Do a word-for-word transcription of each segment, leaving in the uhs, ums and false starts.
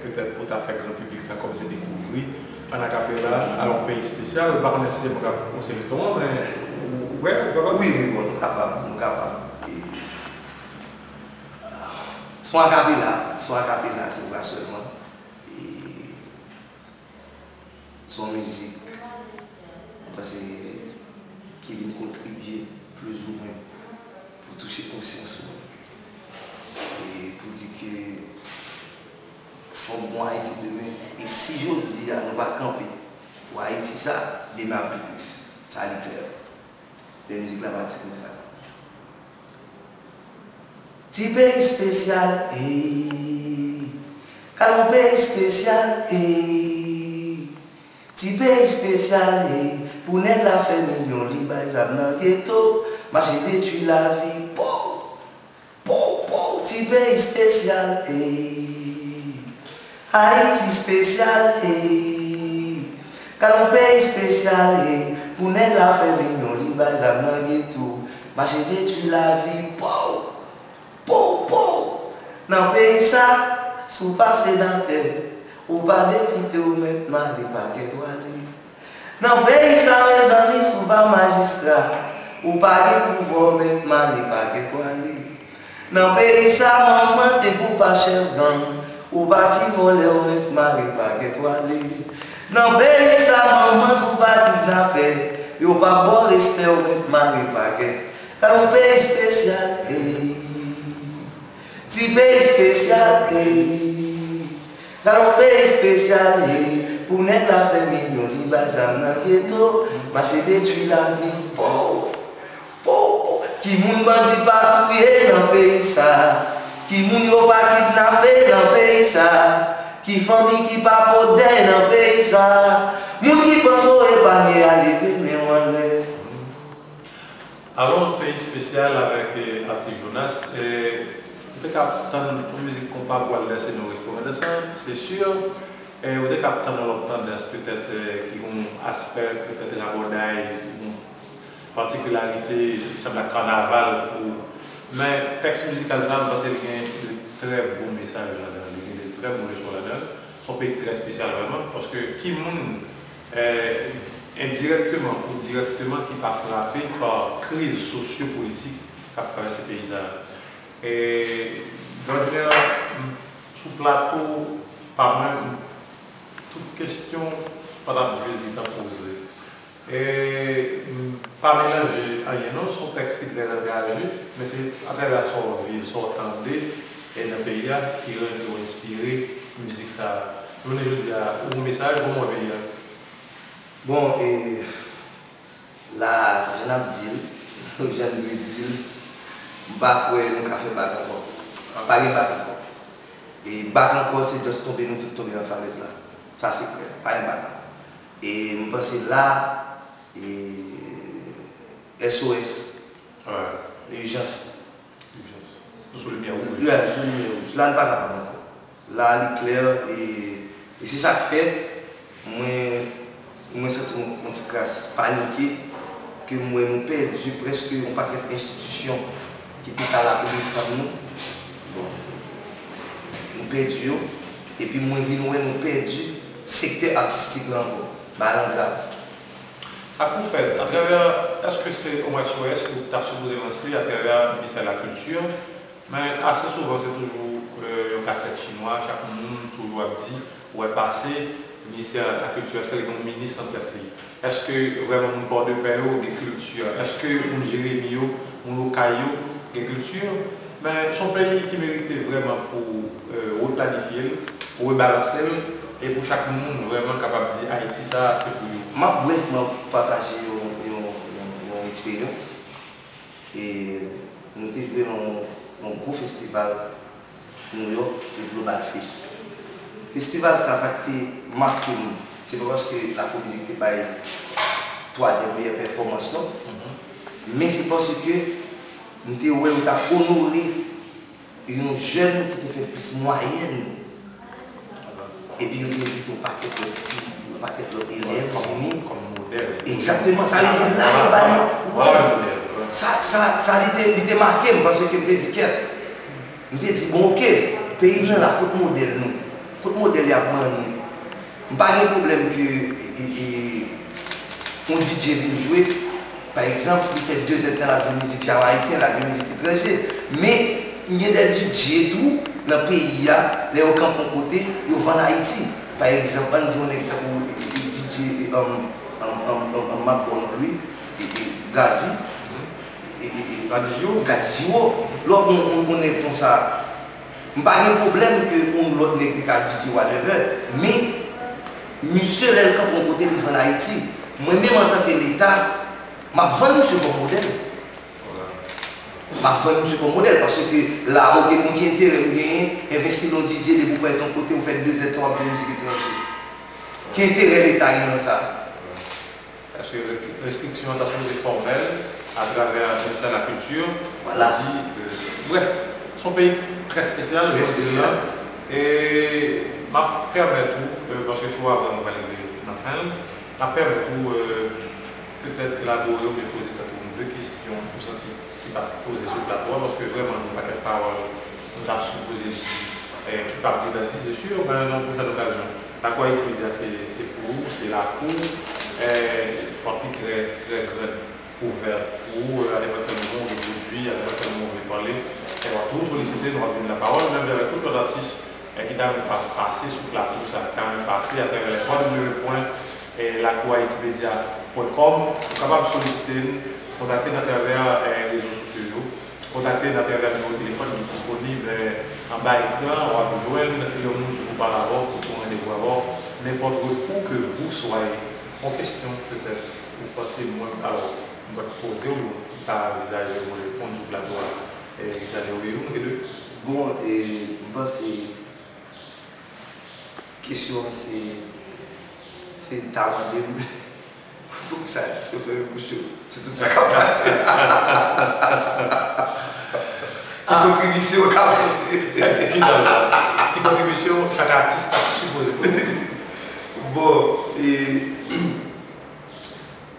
Petèt pou ta fè gran piblik la kòmanse dekouvri Ann Akapela, alò, Peyi Espesyal, m pa konnen si se mwen k ap konseye ton an, men ou, ou prè, ou kapab? Wi, wi, bon, nou kapab, nou kapab. E, se yon akapela, se yon akapela, se vwa sèlman. E, se yon mizik, mwen panse, ki vin kontribye plizoumwen pou touche konsyans ou. E pou di ke fòk gon Ayiti demen. E si jodi a nou pa kanpe pou Ayiti sa, demen ap pi tris. Sa li klè. Men mizik la pa di konsa. Ti peyi espesyal, ey. Gade yon peyi espesyal, ey. Ti peyi espesyal, ey. Pou nèg la fè milyon, li bay zam nan geto, mache detwi lavi, pow, pow, pow, ti peyi espesyal, ey. Ayiti espesyal, ey. Gade yon peyi espesyal, ey. Pou nèg la fè milyon, li bay zam nan geto, mache detwi lavi, pow. Pow, pow! Nan peyi sa, si w pa senatè, ou pa depite, ou mèt mare pakèt w ale. Nan peyi sa, mezanmi, si w pa majistra, ou pa gen pouvwa, ou mèt mare pakèt w ale. Nan peyi sa, manman te pou pa chèf gang, ou pa ti vòlè, ou mèt mare pakèt w ale. Nan peyi sa, manman, si w pa kidnapè, yo pa ba w respè, ou mèt mare pakèt. Gade yon peyi espesyal, ey. Ti peyi espesyal, ey. Gade yon peyi espesyal, ey. Pou nèg la fè milyon, li bay zam nan geto, mache detwi lavi, pow, pow, pow. Ki moun bandi pa touye nan peyi sa? Ki moun yo pa kidnape nan peyi sa? Ki fanmi ki pa pot dèy nan peyi sa? Moun ki panse w epanye a, leve men w anlè. Alò, Peyi Espesyal avèk, eh, Atis Jonas, eh, ou te ka ap tann yon mizik konpa pou al danse nan yon restoran dansan, se si, eh, ou te ka ap tann yon lòt tandans, petèt, eh, ki gen yon aspè, petèt, rabòday, yon patikilarite ki sanble ak kanaval pou, men tèks mizikal sa a, m panse li gen de trè bon mesaj ladan l, li gen de trè bon leson ladan l. Se yon peyi ki trè espesyal vrèman, paske ki moun, eh, endirèkteman ou dirèkteman ki pa frape pa kriz sosyo-politik k ap travèse peyi sa a? E, jodi a, m, sou plato pa mwen, m, tout kesyon pa t ap jis gentan poze. E, m, pa melanje anyen non, se yon tèks ki trè angaje, men se atravè sa w viv, sa w tande, e nan peyi a, ki rann ou enspire mizik sa a. Jounen jodi a, ou gon mesaj, kòman w wè peyi a? Bon, e, la, jan n ap di l, jan n dwe di l, m pa kwè nou ka fè bak ankò. Pa gen bak ankò. E bak ankò, se just tonbe, nou tout tonbe nan falèz la. Sa se klè, pa gen bak ankò. E m panse la, e S O S, ijans. Ijans. Nou sou limyè wouj. Wi, nou sou limyè wouj. La, n pa kapab ankò. La, li klè, e, e se sa k fè mwen, mwen santi m yon ti kras panike, ke m wè nou pèdi prèske yon pakèt enstitisyon ki te ka la pou defann nou. Bon, nou pèdi yo, epi mwen vin wè nou pèdi sektè atistik la ankò. Bagay la grav. Sa k pou fèt? Atravè, èske se yon S O S ou ta sipoze lanse atravè Ministè Lakilti? Men ase souvan, se toujou, euh, yon kastèt chinwa, chak moun toujou ap di, ou wè pase, Ministè Lakilti, èske li gen yon minis nan tèt li? Èske vrèman moun Pòdepè yo gen kilti? Èske moun Jeremi yo, moun Okay yo gen kilti? Men se yon peyi ki merite vrèman pou, euh, replanifye l, pou rebalanse l, e pou chak moun vrèman kapab di Ayiti sa a se pou yo. M ap brèfman pataje yon, yon, yon, yon eksperyans. E nou te jwe nan yon, yon gwo festival New York, se Global Fest. Festival sa, sa k te make m, se pa paske Lakou Mizik te bay twazyèm meyè pèfòmans non, men se paske m te wè yo t ap onore yon jèn ki te fè plis mwayèn. Epi yo te envite yon pakèt lòt ti, yon pakèt lòt elèv vini. Kòm modèl. Egzakteman, sa vle di la yo ba nou. Sa, sa, sa li te, li te make m, paske m te di, kèt. M te di, bon, oke, peyi m nan la, kot modèl nou? Kot modèl y ap ban nou? M pa gen pwoblèm ke e, e, e, yon D J vin jwe, pa egzanp, li fè dezèdtan l ap jwe mizik jamayiken, l ap jwe mizik etranje. Men, gen de D J tou nan peyi a, lè yo kanpe yon kote, yo vann Ayiti. Pa egzanp, ann di yon nèg tankou e, e, e, D J e, um, um, um, um, um, m ap ba w non li, e, e, Gadi. E, e, e, Gadi Giraud. Gadi Giraud. Lè w ap yon, yon, yon nèg konsa, m pa gen pwoblèm ke yon lòt nèg te ka D J whatever, men misye lè l kanpe yon kote li vann Ayiti. Mwen menm antanke Leta, m ap vann misye kòm modèl. M ap vann misye kòm modèl paske la, oke, bon, ki enterè m genyen envesti nan yon D J depi w parèt yon kote, ou fè dezèdtan w ap jwe mizik etranje? Ki enterè Leta gen nan sa? Èske restriksyon an ta sipoze fòmèl atravè ministè lakilti? Vwala. Di, euh, brèf, se yon peyi trè espesyal, jodi a. E m ap pèmèt ou, euh, paske show a vrèman pral rive nan fen l, m ap pèmèt ou, euh, petèt elabore oubyen poze tèt ou de kesyon ou santi ki p ap poze sou plato a, paske vrèman, gen yon pakèt pawòl nou ta sipoze di, eh, ki p ap gentan di, se si, men nan yon pwochèn okazyon. Lakou Ayiti Medya se, se pou ou, se lakou, eh, pòt li trè, trè gran ouvè pou ou, eh, a nenpòt kèl moman ou vle pwodui, a nenpòt kèl moman ou vle pale. Eh, w ap toujou solisite, nou ap vin lapawòl, menm jan avèk tout lòt atis, eh, ki ta renmen pa, pase sou plato sa, ki ta renmen pase atravè w w w pwen eh, lakou ayiti medya pwen kòm, ou kapab solisite n, kontakte n atravè, eh, rezo sosyo yo, kontakte n atravè nimewo telefòn ki disponib, eh, anba ekran, w ap jwenn yon moun ki pou pale avè w, pou pran randevou avè w, nenpòt repou ke vou swaye. Yon kesyon petèt, ou panse mwen, alò, mwen poze w, ou ta anvizaje mwen reponn sou plato a, eh, ki sa te obeyi w, nou ke de? Bon, e, m panse Kesyon an se, se ta mande m poukisa atis yo fèmen bouch yo sou tout sa k ap pase. Ki kontribisyon yo ka pote? Finalman, ki kontribisyon chak atis ta sipoze pote? Bon, e,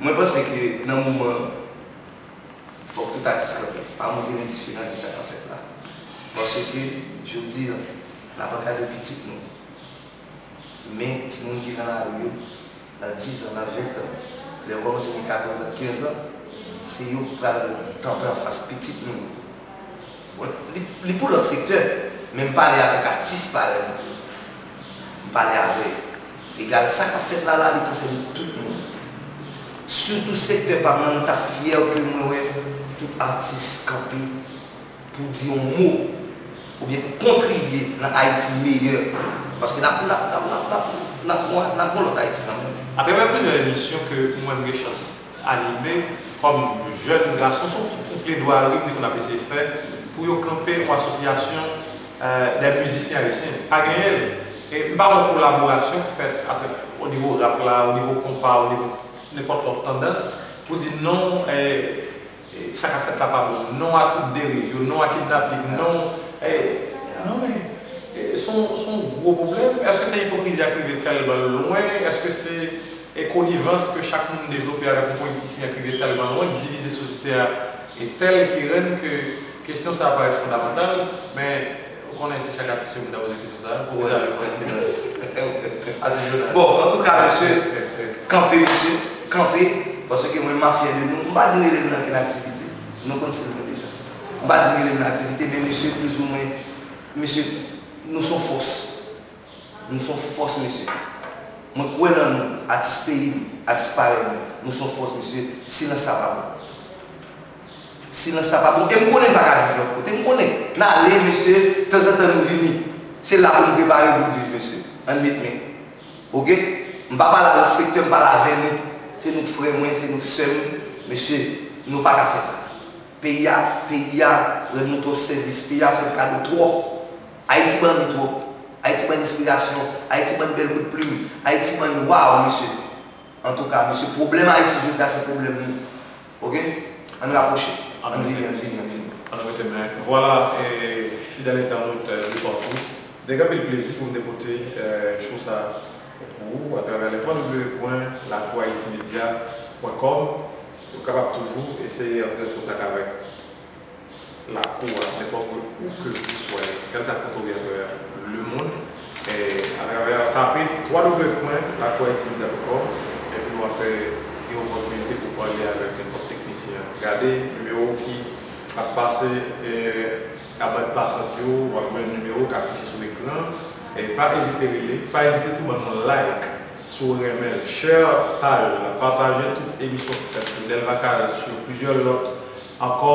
mwen panse ke nan moman Fòk tout atis kanpe, pa montre nou diferan de sa k ap fèt la. Paske, jodi a, n ap ankadre pitit nou. Men, timoun ki nan lari yo, nan diz an, nan ven an, lè yo kòmanse gen katòz an, kenz an, se yo k pral kanpe anfas pitit nou yo. Bon, li, li pou lòt sektè, men m pale avèk atis parèy mwen. M pale avè yo. Egal, sa k ap fèt la la, li konsène tout moun. Sitou sektè pa m nan, nou ta fyè ke mwen wè tout atis kanpe pou di yon mo oubyen pou kontribye nan Ayiti meyè. Paske n ap, n ap, n ap, n ap, n ap, n ap, n ap, n ap yon lòt Ayiti kanmenm. Atravè plizyè emisyon ke mwen m gen chans anime kòm jèn gason, se yon ti, yon pledwari m te konn ap eseye fè pou yo kanpe yon asosyasyon, eh, de mizisyen ayisyen. Pa genyen l. E m pa wè kolaborasyon k fèt ant, o nivo rap la, o nivo konpa, o nivo nenpòt lòt tandans, pou di non, eh, eh, sa k ap fèt la pa bon. Non a tout deriv yo, non a kidnaping, non, eh, non men, eh, se yon, se yon gwo pwoblèm. Èske se ipokrizi a k rive tèlman lwen? Èske se e konivans ke chak moun devlope avèk yon politisyen ki rive tèlman lwen, divize sosyete a, e tèl ki rann ke kesyon sa a parèt fondamantal, men ou konnen se chak atis yo pou ta poze kesyon sa a, pou Rizal yo fè silans. Adi Jonas. Bon, antouka, mesye, kanpe, mesye, kanpe, paske mwen, m a fyè de nou. M pa di rele m nan kenn aktivite. Nou konn stil mwen deja. M pa di rele m nan aktivite, men mesye, plizoumwen, mesye, nou se yon fòs. Nou se yon fòs, mesye. Mwen kwè nan nou, atis peyi m, atis parèy mwen. Nou se yon fòs, mesye. Silans sa pa bon. Silans sa pa bon. E m konnen n pa ka viv lòt kote. M konnen. N ale, mesye, tanzantan nou vini. Se la pou nou prepare pou n viv, mesye. Ann met men. Oke? M pa pale a lòt sektè, m pale avè nou. Se nou k frè mwen, se nou k sè m. Mesye, nou pa ka fè sa. Peyi a, peyi a rann nou twòp sèvis. Peyi a fè n kado twòp. Ayiti ban nou twòp. Ayiti ban n enspirasyon. Ayiti ban n bèl kout plim. Ayiti ban n, waw, mesye. Antouka, mesye, pwoblèm Ayiti jodi a, se pwoblèm nou. Oke? Ann rapwoche. Ann vini, ann vini, ann vini. Ann rete men. Vwala, e, fidèl entènot, e, de patou. Gen anpil plezi pou m te pote, e, show sa pou ou atravè le w w w pwen lakou ayiti medya pwen kòm. Ou kapab toujou eseye antre an kontak avèk lakou a, nenpòt ou ke ou swa, kèlkeswa kote w ye atravè lemonn. Atravè tape w w w pwen lakou ayiti media pwen kòm, epi w ap gen opòtinite pou pale avèk nenpòt teknisyen. Gade nimewo ki ap pase nan band pasant yo, w ap jwenn nimewo k afiche sou ekran. Pa ezite rele, pa ezite tou ban nou like si w renmen l, share paj la, pataje tout emisyon ki fèt sou Delva Carel, sou plizyè lòt ankò.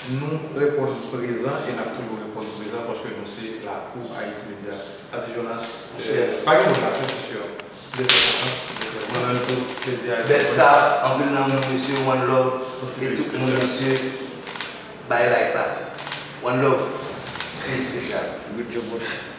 Nou reponn prezan e n ap toujou reponn prezan paske nou se lakou Ayiti Media. Adi Jonas, monchè, pa gen mo la, se si. Mwen menm tou, plezi a. Bèl staff, anpil lanmou mesye, one love. E tout moun mesye, bay like la. One love. Trè espesyal. Good job, brother.